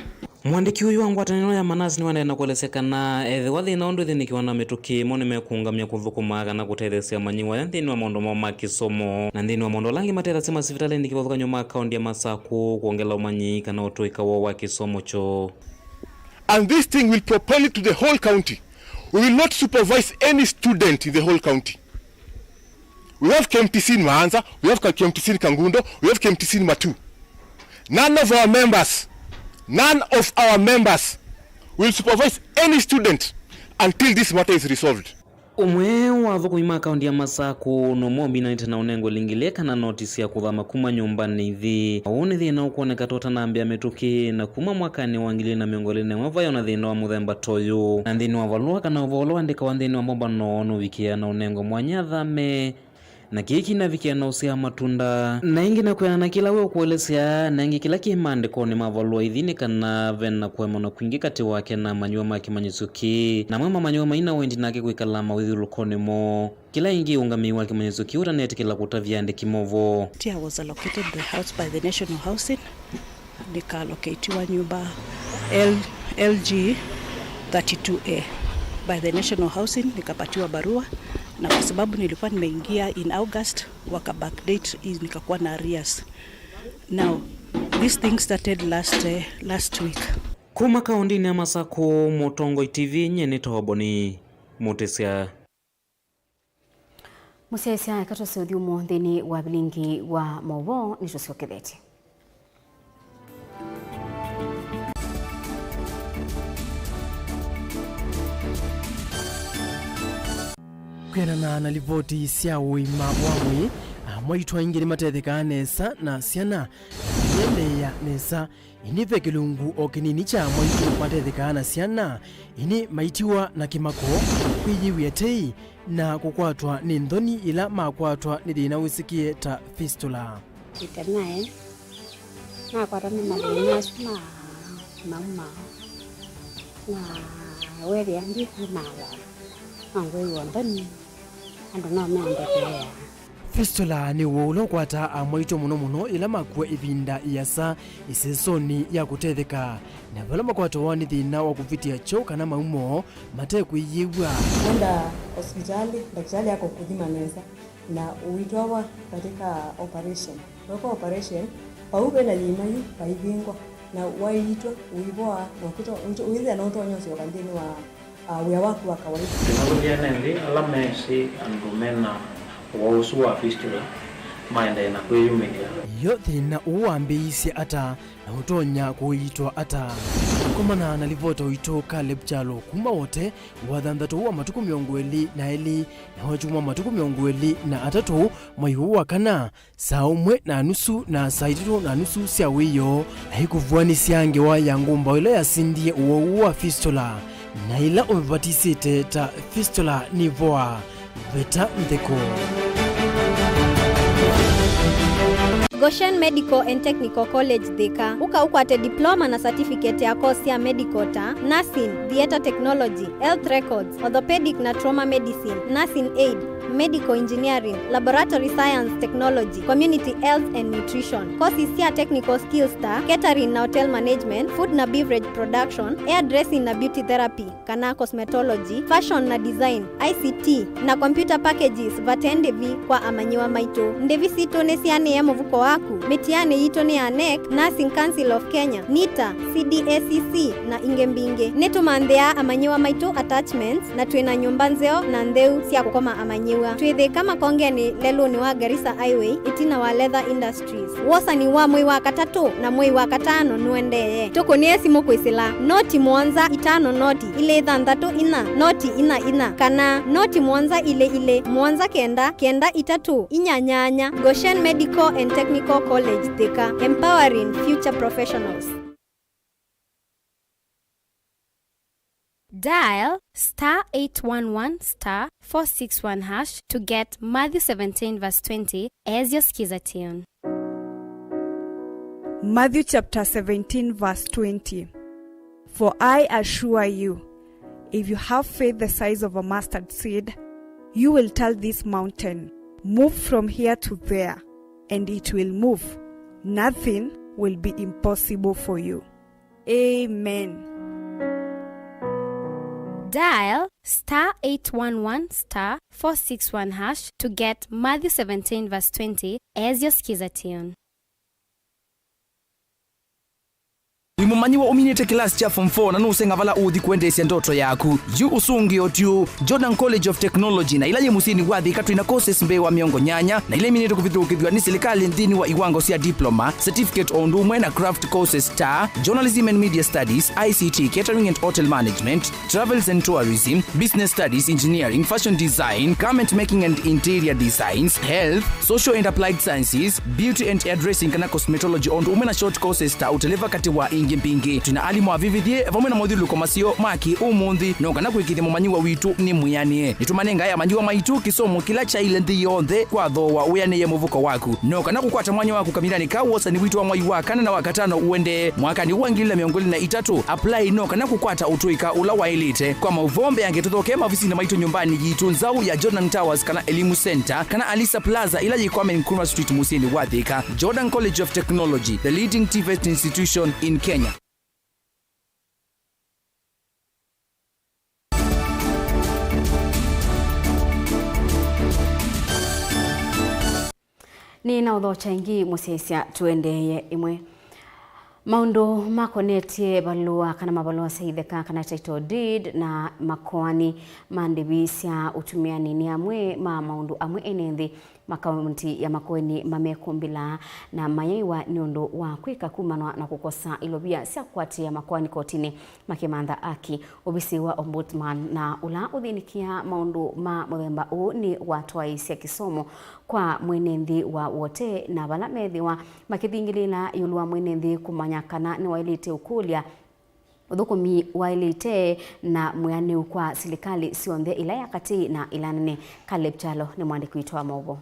Mũandĩki ũyũ wa ngwatanĩo ya manasi nĩwaendee na kũelesya kana ethĩwa thĩna ũũ ndwĩthĩnĩkĩwa na mĩtũkĩ, mo nĩmekũũngamya kũthũkũma kana kũtetheesya amanyĩw'a aya nthĩnĩ wa maũndũ moo ma kĩsomo na nthĩnĩ wa maũndũ ala angĩ matethasya masivitalĩnĩ kĩvathũkany'o ma kaũntĩ ya Masakũ kwongela ũmanyi kana ũtũĩka woo wa kĩsomo kyoo. And this thing will propel it to the whole county. We will not supervise any student in the whole county. We have K M T C in Maanza, we have K M T C in Kangundo, we have K M T C in Matuu. None of our members, none of our members will supervise any student until this matter is resolved. Ũmwe wa athũkũmi ma kaũntĩ ya Masakũ nũmwe ũmbinanĩte na ũnengwa lingilye kana notisi ya kũthama kuma nyũmbanĩ ithi. Ũũ nĩ thĩna ũkwoneka ta ũtanambĩa mĩtũkĩ, na kuma mwakanĩ wa ngili ilĩ na mĩongo ĩlĩ na ĩmwe vai ona thĩna wa mũthemba ta ũyũ. Na nthĩnĩ wa valũa kana ũvoo ũla waandĩkawa nthĩnĩ wa mbomba no nũvikĩaa na ũnengwa mwanya athame. Na kĩĩ kĩnavikĩa na ũsyaa matunda. Na ĩngĩ na kwĩana na kĩla we ũkũelesya, na ĩngĩ kĩla kĩ maandĩkonĩ ma valũa ithi nĩ kana ve na kũemanwa kwingĩ katĩ wake na amanyĩw'a ma kĩmanyĩsyo kĩĩ, na amwe ma amanyĩw'a mai na wendi nake kwĩkala mawĩthyũlũlũkonĩ moo. Kĩla ĩngĩ ũngamĩi wa kĩmanyĩsyo kĩĩ ũtanetĩkĩla kũtavya andĩki ma ũvoo. I was allocated the house by the National Housing. Nikaloketiwa nyumba L, L G thirty-two A by the National Housing, nikapatiwa barua, na kwa sababu nilikuwa nimeingia in August, waka backdate hii, nikakuwa na arrears. Now, this thing started last, eh, last week. Kuma kaũntĩnĩ ya Masakũ, Mũtongoi T V, nyie nĩ Toboni Mũtĩsya. Mũsyaĩĩsya, eka tũsĩ ũthyũmũ nthĩnĩ wa vilingi wa maũvoo nĩtũsyokethetye. Kwĩanana na livoti sya ũima wa mwĩĩ, amwaitũ aingĩ nĩmatethekaa nesa na syana iendeea nesa. Ĩndĩ ve kĩlungu o kĩnini kya amwaitũ matethekaa na syana, ĩndĩ maitiwa na kĩmako, kwĩyĩw'ĩa tei, na kũkwatwa nĩ nthoni yĩla makwatwa nĩ thĩna wĩsĩkĩe ta fistula. Ĩte naĩ, nakwatwa nĩ mathĩna asu ma maumao, na weethĩa ndikumaawa, no ngwĩw'a nthoni, andũ no meũndeteea. Fistula nĩ ũwau ũla ũkwataa amwaitũ mũno mũno yĩla makw'a ĩvinda ĩasa ĩsesonĩ ya kũtetheka, na vala makwatawa nĩ thĩna wa kũvĩtĩa kyoo kana maumo matekwĩyĩw'a. Nenda hospitali, ndakitali akakũthima nesa na ũitwawa katika operation. Wekwa operation, vau vena yĩima yu vaivingwa, na waiitwa ũivoa, na ũkĩto-, ũito-, ũithĩa na ũtonya ũsyoka nthĩnĩ wa, ah, wĩa waku wa kawaida. Tũnavũthya nĩ nthĩ ala mesĩ andũ mena ũwau ũsu wa fistula, maendee na kwĩyumĩlya. Yo thĩna ũũ wambĩĩisye ata, na ũtonya kũiitwa ata? Kũkomana na livota witũ Caleb Kyalo kuma Wote, wa thanthatũ wa matukũ mĩongo ĩlĩ na elĩ, na wa kyumwa matukũ mĩongo ĩlĩ na atatũ, mwei ũũ wa kana, saa ũmwe na nusu na saa itatũ na nusu sya wĩoo, aikũvuanĩsya ngewa ya ngũmbaũ ĩla yasindie ũwau wa fistula, na ĩla ũmĩvatisĩte ta fistula nĩvoa. Veta nthĩko. Goshen Medical and Technical College Thika. Ũka ũkwate diploma na certificate ya course sya medical ta nursing, theatre technology, health records, orthopedic na trauma medicine, nursing aid, medical engineering, laboratory science technology, community health and nutrition. Courses sya technical skills ta catering na hotel management, food na beverage production, hairdressing na beauty therapy, kana cosmetology, fashion na design, I C T, na computer packages vate ndĩvi kwa amanyĩw'a maitũ. Ndĩvi sitũ nĩsianĩe mũvuko waku. Mĩtianĩ yitũ nĩ ya nec, Nursing Council of Kenya, nita, C D A C C, na ingĩ mbingĩ. Nĩtũmanthĩaa amanyĩw'a maitũ attachments, na twĩ na nyũmba nzeo na ntheu sya kũkoma amanyĩw'a. Twĩ Thĩka Makongeni lelũnĩ wa Garissa Highway, ĩtina wa Leather Industries. Wosani wa mwei wa katatũ na mwei wa katano nũendee. Tũkũnĩe simũ kwĩsĩla noti mũonza itano noti ilĩ thanthatũ inya noti inya inya kana noti mũonza ilĩ ilĩ mũonza kenda kenda itatũ inya nyanya. Goshen Medical and Technical College Thika, empowering future professionals. Dial star eight one one star four six one hash to get Matthew seventeen verse twenty as your skiza tune. Matthew chapter seventeen verse twenty. For I assure you, if you have faith the size of a mustard seed, you will tell this mountain, "Move from here to there," and it will move. Nothing will be impossible for you. Amen. Dial star eight one one star four six one hash to get Matthew seventeen verse twenty as your skiza tune. Wĩ mũmanyĩw'a ũminĩte kĩlasi kya form four na nũũseng'a vala ũũthi kũendeesya ndoto yaku? Yu ũsũngĩo tyu. Jordan College of Technology, na ĩla yĩ mũsyĩnĩ wa Thika, twĩ na courses mbee wa mĩongo nyanya, na ila iminĩtwe kũvithũkĩthw'a nĩ silikalĩ nthĩnĩ wa iwango sya diploma, certificate, o ũndũ ũmwe na craft courses ta journalism and media studies, I C T, catering and hotel management, travels and tourism, business studies, engineering, fashion design, garment making and interior designs, health, social and applied sciences, beauty and hairdressing kana cosmetology, o ũndũ ũmwe na short courses ta ũteleva, katĩ wa ingĩ mbingĩ. Twĩ na alimũ avĩvĩthye vamwe na mothyũlũlũko maseo ma kĩ-ũmũnthĩ, no kana kũĩkĩĩthya mũmanyĩw'a witũ nĩ mwĩanĩe. Nĩtũmanengae amanyĩw'a maitũ kĩsomo kĩla kyaĩle nthĩ yonthe kwa thooa wĩanĩe mũvuko waku. No kana kũkwata mwanya waku kavindanĩ ka wosani witũ wa mwai wa kana na wa katano ũendee mwakanĩ wa ngili ilĩ na mĩongo ĩlĩ na itatũ, apply no kana kũkwata ũtũĩka ũla waĩlĩte. Kwa maũvoo mbeange tũthokee maovisinĩ maitũ nyũmbanĩ yitũ nzaũ ya Jordan Towers kana Elimu Center kana Alisa Plaza ĩla yĩ Kwame Nkrumah Street mũsyĩnĩ wa Thika. Jordan College of Technology, the leading TVET institution in Kenya. Nĩ na ũthokya ĩngĩ mũsyaĩĩsya tũendeeye ĩmwe. Maũndũ makonetye valũa kana mavalũa sya itheka kana title deed na makoani ma ndĩvi sya ũtumĩani nĩ amwe ma maũndũ amwe ene nthĩ makaunti ya Makueni mamekũmbĩla na mayaiwa nĩ ũndũ wa kwĩka kumanwa na kũkosa ilovia sya kũatĩĩa makoani kotinĩ makĩmantha aki. Ovisi wa Ombudsman na ũla ũthĩnĩkĩaa maũndũ ma mũthemba ũũ nĩ watwaĩĩsya kĩsomo kwa mwene nthĩ wa Wote na vala methĩwa makĩthingĩlĩĩla ĩũlũ wa mwene nthĩ kũmanya kana nĩwaĩlĩte ũkũlya ũthũkũmi waĩlĩte na mwĩanĩu kwa silikalĩ syonthe, ĩla ya katĩ na ĩla nene. Caleb Kyalo nĩ mwandĩki witũ wa maũvoo.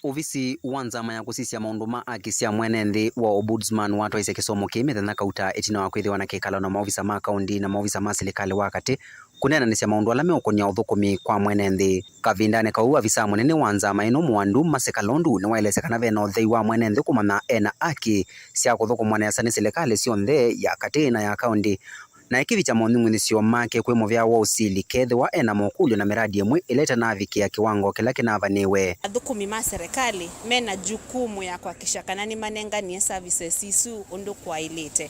Ovisi wa nzama ya kũsisya maũndũ ma aki sya mwene nthĩ wa Ombudsman watwaisye kĩsomo kĩĩ mĩthenya kauta ĩtina wa kwĩthĩwa na kĩkalo na maovisa ma kaũndi na maovisa ma silikalĩ wa katĩ kũneenanĩsya maũndũ ala meũkũnĩa ũthũkũmi kwa mwene nthĩ. Kavindanĩ kau, avisaa mũnene wa nzama ĩno Mwandu Maseka Londu nĩwaelesya kana ve na ũthei wa mwene nthĩ kũmanya e na aki sya kũthũkũmwa nesa nĩ silikalĩ syonthe ya katĩ na ya kaũndi, na ekĩvikya monyung'unyĩsyo make kwĩ mũvea wa ũsili kethĩwa e na mokũlyo na mĩradi ĩmwe ĩla ĩtanavikĩa kĩwango kĩla kĩnavanĩwe. Athũkũmi ma serikali me na jukumu ya kuhakikisha kana nĩmanenganie services isu ũndũ kwaĩlĩte,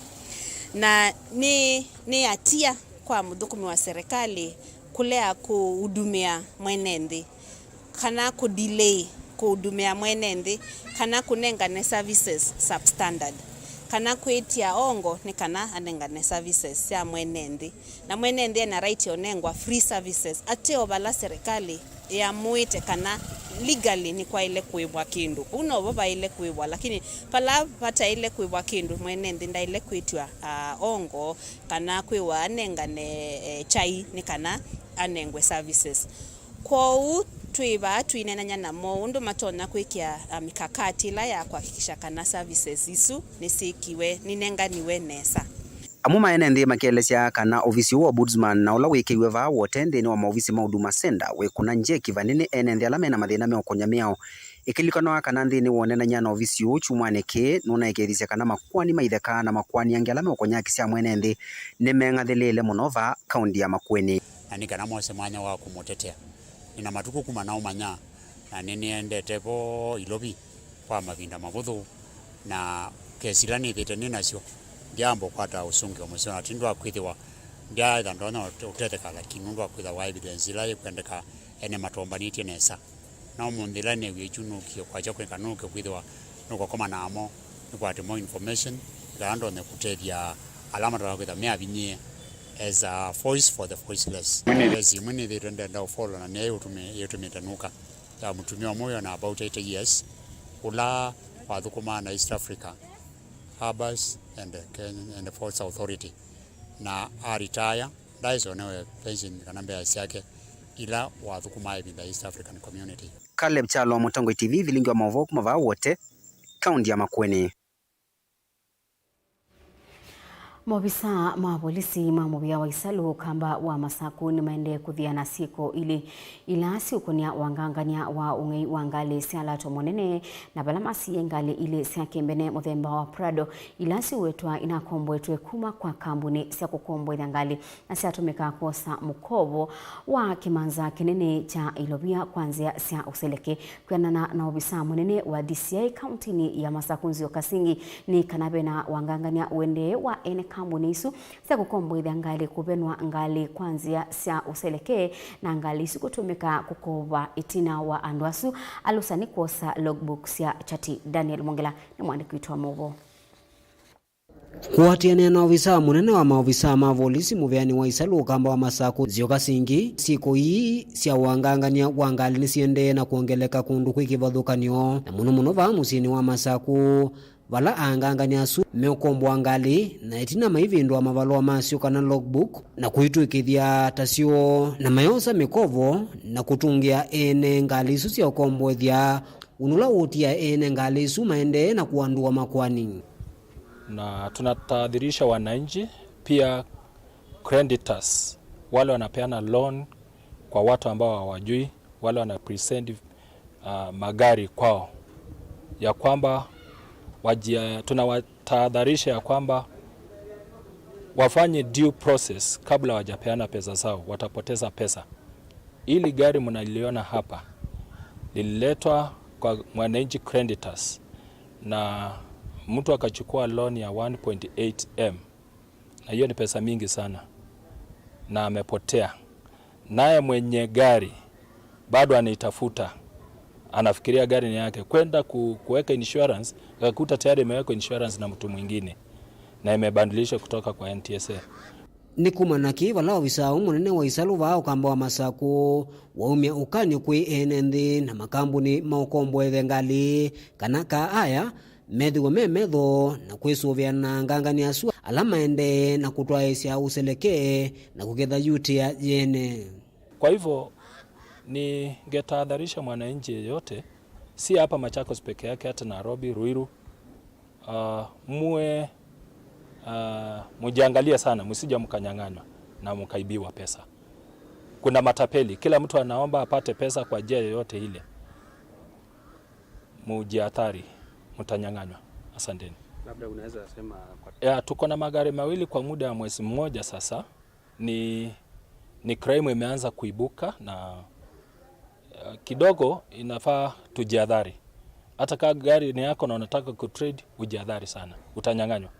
na nĩ, nĩ hatia kwa mũthũkũmi wa serikali kũlea kũhudumĩa mwene nthĩ kana kũdelay kũhudumĩa mwene nthĩ, kana kũnengane services substandard, kana kwĩtya ongo nĩ kana anengane services sya mwene nthĩ. Na mwene nthĩ ena right ya ũnengwa free services, ateo vala serikali yamũĩte kana legally nĩkwaĩle kũĩvwa kĩndũ. Ũu novo vaĩle kũĩvwa, lakini vala vataĩle kũĩvwa kĩndũ, mwene nthĩ ndaĩle kwĩtw'a, ah, ongo, kana kwĩwa anengane, eh, kyai nĩ kana anengwe services. Kwoou twĩ vaa twĩneenany'a namo ũndũ matonya kwĩkĩa, ah, mikakati ĩla ya kuhakikisha kana services isu nĩsyĩkiwe, nĩnenganiwe nesa. Amwe ma ene nthĩ makeelesya kana ovisi ũũ wa Ombudsman na ũla wĩkĩiwe vaa Wote nthĩnĩ wa maovisi ma Huduma Center wĩkũna njeki vanene ene nthĩ ala mena mathĩna meũkony'a mĩao. Ĩkĩlikanwa kana nthĩnĩ wa ũneenany'a na ovisi ũũ kyumwanĩ kĩĩ, nũnaĩkĩĩthisye kana makoani ma itheka na makoani angĩ ala meũkony'a haki sya mwene nthĩ nĩmeng'athĩlĩĩle mũno vaa kaũnti ya Makueni. Na nĩ kana mose mwanya wa kũmũtetea. Nĩ na matukũ kuma naũmanya, na nĩnĩendete vo Ilovi kwa mavinda mavũthũ, na kesi ila nĩthĩte nĩ nasyo, ndyaamba ũkwata ũsũngĩo mũseo, na ti ũndũ wa kwĩthĩwa ndyaetha ndonya ũte-, ũtetheka, lakini nũndũ wa kwĩthĩwa evidence ĩla yĩkwendeka ene matombanĩtye nesa. Na ũmũnthĩ ĩla neewie kyu nũkie kwakya kwĩka nũke kwĩthĩwa nũkakoma namo, nĩkwate more information, ĩkala ndonye kũtethya ala matonya kwĩthĩwa meavinyĩe as a voice for the voiceless. Yes, imwe nĩthĩtwe ndenda ũfollow na nĩyo yĩũtũmĩ-, yĩũtũmĩte nũka. Ya mũtumĩa ũmwe wĩona about eighty years, ũla wathũkũmaa na East Africa, Harbors and Kenya and Ports Authority, na aritaya, ndaĩsonewe pension kana mbesa syake ila wathũkũmaa ĩvinda East African Community. Caleb Kyalo, Mũtongoi T V, vilingi wa maũvoo kuma vaa Wote, kaunti ya Makueni. Maovisaa ma volisi ma mũvĩa wa Isalu, Ũkamba wa Masaku, nĩmaendee kũthiana syĩko ilĩ ila siũkũnĩa wangangany'a wa ũng'ei wa ngalĩ sya lato mũnene, na vala masiie ngalĩ ilĩ sya kĩmbene mũthemba wa Prado, ila siwetwa inakomboetwe kuma kwa kambuni sya kũkomboethya ngalĩ na syatũmĩka kwosa mũkovo wa kĩmanza kĩnene kya Ilovia kwa nzĩa sya ũseleke. Kwĩanana na ovisaa mũnene wa D C I kauntinĩ ya Masaku, Nzio Kasingi, nĩ kana vena wangangany'a ũendee wa ene kambuni isu sya kũkomboethya ngalĩ kũvenwa ngalĩ kwa nzĩa sya ũseleke, na ngalĩ isu kũtũmĩka kũkova ĩtina wa andũ asu. Alũsa nĩ kwosa logbook sya Chati. Daniel Mwongela nĩ mwandĩki witũ wa maũvoo. Kũatĩanĩa na ovisaa mũnene wa maovisaa ma volisi mũvĩanĩ wa Isalu, Ũkamba wa Masaku, Nzio Kasingi, syĩko ii sya wangangany'a wa ngalĩ nĩsiendee na kwongeleka kũndũ kwĩ kĩvathũkany'o, na mũno mũno vaa mũsyĩnĩ wa Masaku, vala angangany'a asu meũkomboa ngalĩ na ĩtina maivĩndũa mavalũa masyo kana logbook na kũitw'ĩkĩthya tasyo, na mayosa mĩkovo na kũtũngĩa ene ngalĩ isu sya ũkomboethya, ũndũ ũla ũũtia ene ngalĩ isu maendee na kũandũa makoani. Na tunatahadharisha wananchi, pia creditors, wale wanapeana loan kwa watu ambao hawajui, wale wana present, uh, magari kwao, ya kwamba wajia-, tunawatahadharisha ya kwamba wafanye due process kabla wajapeana pesa zao, watapoteza pesa. Hili gari mnaliona hapa lililetwa kwa mwananchi creditors, na mtu akachukua loan ya one point eight M, na hiyo ni pesa mingi sana, na amepotea. Naye mwenye gari bado anaitafuta, anafikiria gari ni yake, kwenda ku-, kuweka insurance, akakuta tayari imewekwa insurance na mtu mwingine, na imebadilishwa kutoka kwa N T S A. Nĩ kumana na kĩĩ vala ovisaa ũũ mũnene wa Isalu vaa Ũkamba wa Masaku waumya ũkany'o kwĩ ene nthĩ na makambuni ma ũkomboethya ngalĩ kana kaa aya methĩwe me metho na kwĩsũvĩa na angangany'a asu ala maendee na kũtwaĩĩsya ũseleke na kũketha yutĩa yene. Kwa hivyo, ningetahadharisha mwananchi yeyote, si hapa Machakos peke yake, hata Nairobi, Ruiru, uh, muwe, uh, mujiangalie sana, msije mkanyang'anywa na mkaibiwa pesa. Kuna matapeli, kila mtu anaomba apate pesa kwa njia yoyote ile. Mujiathari, mtanyang'anywa. Asanteni. Labda unaweza sema kwa... Ya, tuko na magari mawili kwa muda wa mwezi mmoja sasa. Ni, ni crime imeanza kuibuka na, eh, kidogo inafaa tujiadhari. Hata ka gari ni yako na unataka kutrade, ujiadhari sana. Utanyang'anywa.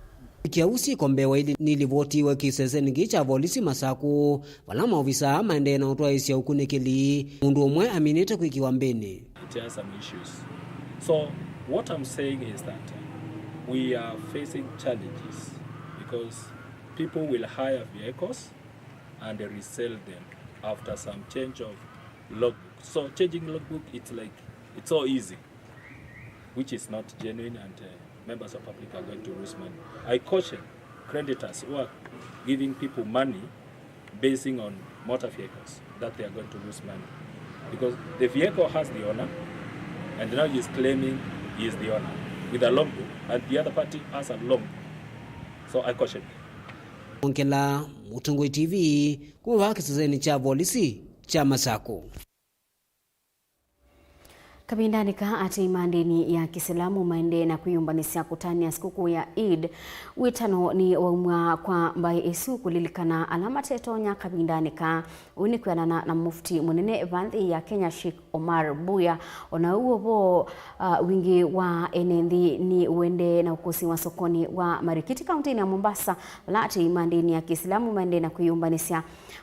Kũvikĩa ũu syĩko mbee wa ithi nilivotiwe kĩsesenĩ kĩĩ kya volisi Masakũ, vala maovisaa maendee na ũtwaĩĩsya ũkunĩkĩli, mũndũ ũmwe aminĩte kwĩkĩwa mbĩnĩ. It has some issues. So what I'm saying is that we are facing challenges because people will hire vehicles and resell them after some change of logbook. So changing logbook, it's like, it's so easy, which is not genuine, and uh, members of public are going to lose money. I caution creditors who are giving people money basing on motor vehicles that they are going to lose money because the vehicle has the owner, and now he is claiming he is the owner with a logbook, and the other party has a logbook. So I caution. Ongela, Mũtongoi T V, kuma vaa kĩsesenĩ kya volisi kya Masakũ. Kavindanĩ kaa, atei ma ndĩni ya Kĩsilamu maendee na kwĩyũmbanĩsya kũtanĩa sikũkũ ya Eid, wĩtano nĩ waumw'a kwa mbaĩ ĩsu kũlilikana ala matetonya kavindanĩ kaa. Ũu nĩ kwĩanana na Mufti mũnene va nthĩ ya Kenya, Sheikh Omar Buya. O na ũu vo, uh, wingĩ wa ene nthĩ nĩ ũendee na ũkũsĩ wa sokonĩ wa Marikiti kauntinĩ ya Mombasa, vala atei ma ndĩni ya Kĩsilamu maendee na kwĩyũmbanĩsya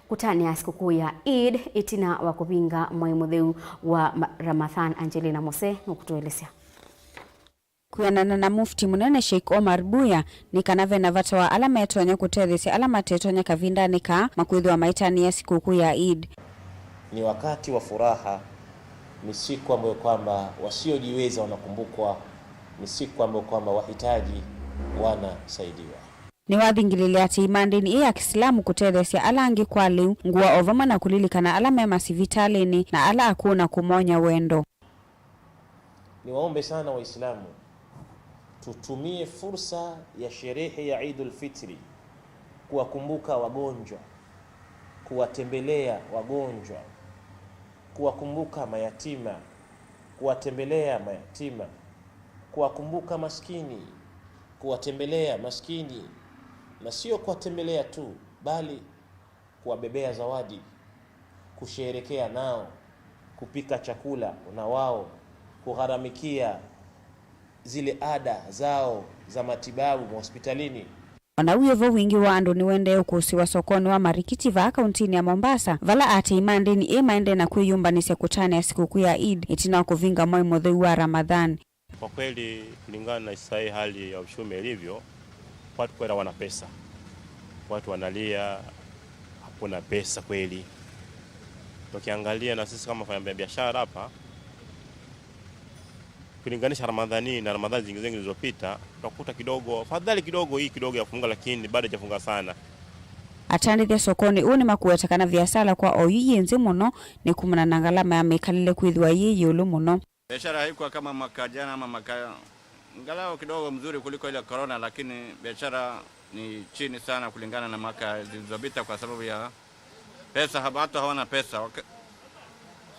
kũtanĩa sikũkũ ya Eid ĩtina wa kũvinga mwai mũtheu wa ma-, Ramadhan. Angelina Mose nũkũtũelesya. Kwĩanana na Mufti mũnene Sheikh Omar Buya, nĩ kana ve na vata wa ala metonya kũtetheesya ala matetonya kavindanĩ kaa makwĩthĩwa maitanĩa sikũkũ ya Eid. Ni wakati wa furaha, ni siku ambayo kwamba wasiojiweza wanakumbukwa, ni siku ambayo kwamba wahitaji wanasaidiwa. Nĩwathingĩlĩlye atei ma ndĩni ĩĩ ya Kĩsilamu kũtetheesya ala angĩ kwa lĩu, ngũa o vamwe na kũlilikana ala me masivitalĩnĩ na ala akũũ na kũmony'a wendo. Niwaombe sana Waislamu, tutumie fursa ya sherehe ya Eidul Fitri kuwakumbuka wagonjwa, kuwatembelea wagonjwa, kuwakumbuka mayatima, kuwatembelea mayatima, kuwakumbuka maskini, kuwatembelea maskini, na sio kuwatembelea tu, bali kuwabebea zawadi, kusherehekea nao, kupika chakula na wao, kugharamikia zile ada zao za matibabu mahospitalini. O na wĩ vo, wingĩ wa andũ nĩwendee ũkũsĩwa sokonĩ wa Marikiti vaa kauntinĩ ya Mombasa, vala atei ma ndĩni ĩĩ maendee na kwĩyũmbanĩsya kũtanĩa sikũkũ ya Eid ĩtina wa kũvinga mwai mũtheu wa Ramadhan. Kwa kweli, kulingana na sasa hii hali ya uchumi ilivyo, watu kweli hawana pesa. Watu wanalia, hakuna pesa kweli. Tukiangalia na sisi kama wafanya biashara hapa, kulinganisha Ramadhani na Ramadhani zingine zingine zilizopita, utakuta kidogo, fadhali kidogo hii kidogo yafunga, lakini bado haijafunga sana. Atandĩthya sokonĩ ũũ nĩmakũweta kana viasala kwa oyu yĩ nthĩ mũno nĩ kumana na ngalama ya mĩkalĩle kwĩthĩwa yĩ ĩũlũ mũno. Biashara haikuwa kama mwaka jana ama mwaka, angalau kidogo mzuri kuliko ile corona, lakini biashara ni chini sana kulingana na mwaka zilizopita kwa sababu ya pesa, haba-, watu hawana pesa. Waka-,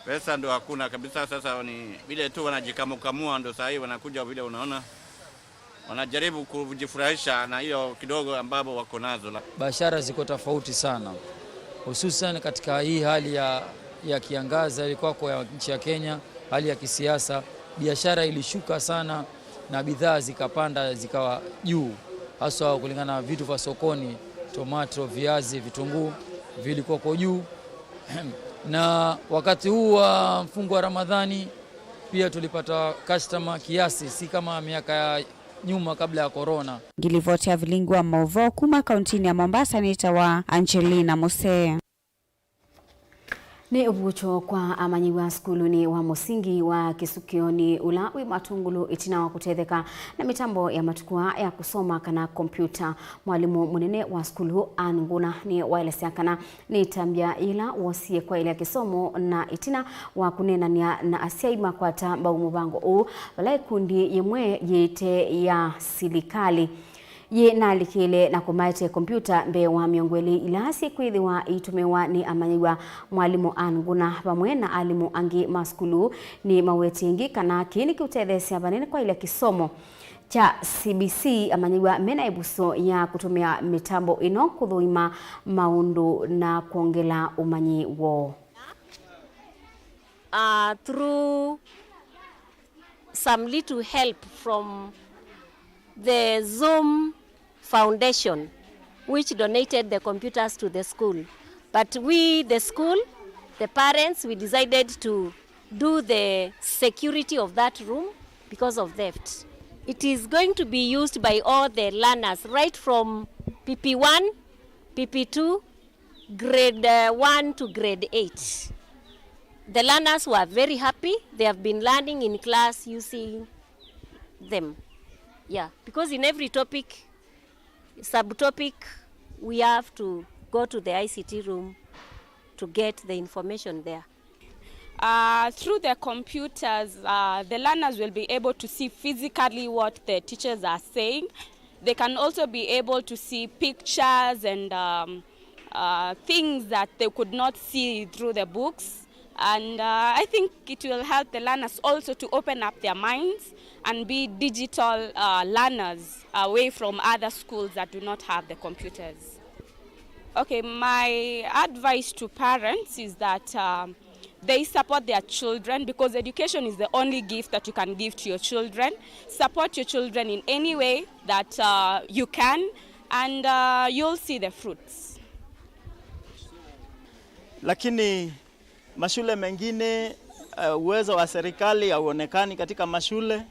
pesa ndo hakuna kabisa. Sasa ni vile tu wanajikamukamua, ndo saa hii wanakuja vile unaona. Wanajaribu kujifurahisha na hiyo kidogo ambapo wako nazo. La- Biashara ziko tofauti sana, hususan katika hii hali ya, ya kiangazi, hali kwako ya nchi ya Kenya, hali ya kisiasa, biashara ilishuka sana na bidhaa zikapanda, zikawa juu, haswa kulingana na vitu vya sokoni, tomato, viazi, vitunguu vilikuwa kwa juu. Na wakati huu wa mfungo wa Ramadhani pia tulipata customer kiasi, si kama miaka ya nyuma kabla ya corona. Ngilivoti ya vilingi wa mauvoo kuma kauntinĩ ya Mombasa nĩtawa Angelina Musee. Nĩ ũvuũkyo kwa amanyĩw'a sukulunĩ wa mũsingi wa Kĩsukĩonĩ ũla wĩ Matungulu ĩtina wa kũtetheka na mĩtambo ya matukũ aa ya kũsoma kana kompyuta. Mwalimũ mũnene wa sukulu Ann Nguna nĩwaelesya kana nĩ ĩtambya yĩla woosie kwaĩlya kĩsomo na ĩtina wa kũneenany'a na asyai makwata mbau mũvango ũũ, vala ĩkundi yĩmwe yĩĩte ya silikalĩ yĩnaalikĩle na kũmaete kompyuta mbee wa mĩongo ĩlĩ ila syĩkwĩthĩwa iitũmĩwa nĩ amanyĩw'a. Mwalimũ Ann Nguna vamwe na alimũ angĩ ma sukulu nĩmawetie ĩngĩ kana kĩĩ nĩkĩũtetheesya vanene kwaĩlya kĩsomo kya C B C, amanyĩw'a mena ĩvuso ya kũtũmĩa mĩtambo ĩno kũthũima maũndũ na kwongela ũmanyi woo. Uh, through some little help from the Zoom Foundation, which donated the computers to the school. But we, the school, the parents, we decided to do the security of that room because of theft. It is going to be used by all the learners, right from P P one, P P two, grade, uh, one to grade eight. The learners were very happy. They have been learning in class using them. Yeah, because in every topic, subtopic, we have to go to the I C T room to get the information there. Uh, through the computers, uh, the learners will be able to see physically what the teachers are saying. They can also be able to see pictures and, um, uh, things that they could not see through the books. And, uh, I think it will help the learners also to open up their minds and be digital, uh, learners away from other schools that do not have the computers. Okay, my advice to parents is that, um, they support their children, because education is the only gift that you can give to your children. Support your children in any way that, uh, you can, and, uh, you'll see the fruits. Lakini mashule mengine, eh, uwezo wa serikali hauonekani katika mashule,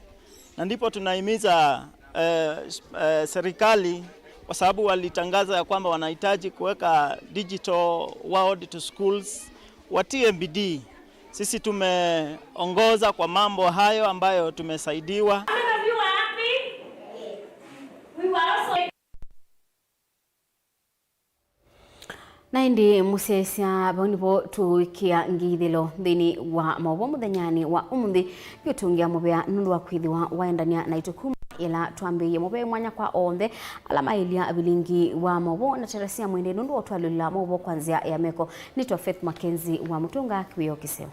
na ndipo tunahimiza, eh, s-, eh, serikali, kwa sababu walitangaza ya kwamba wanahitaji kuweka digital world to schools, watie bidii. Sisi tumeongoza kwa mambo hayo ambayo tumesaidiwa. How many of you were happy? We were also Na ĩndĩ mũsyaĩĩsya, vau nĩvo tũũĩkĩa ngĩthĩlo nthĩnĩ wa maũvoo mũthenyanĩ wa ũmũnthĩ. Yu tũngĩa mũvea nũndũ wa kwĩthĩwa waendany'a naitũ kuma ĩla twambĩĩie. Mũvea mwanya kwa onthe ala maĩlya vilingi wa maũvoo na Teresia Mwende nũndũ wa ũtwalĩlĩla maũvoo kwa nzĩa ya meko. Nĩtwa Faith Mackenzie wa Mũtũnga, kĩwĩoo kĩseo.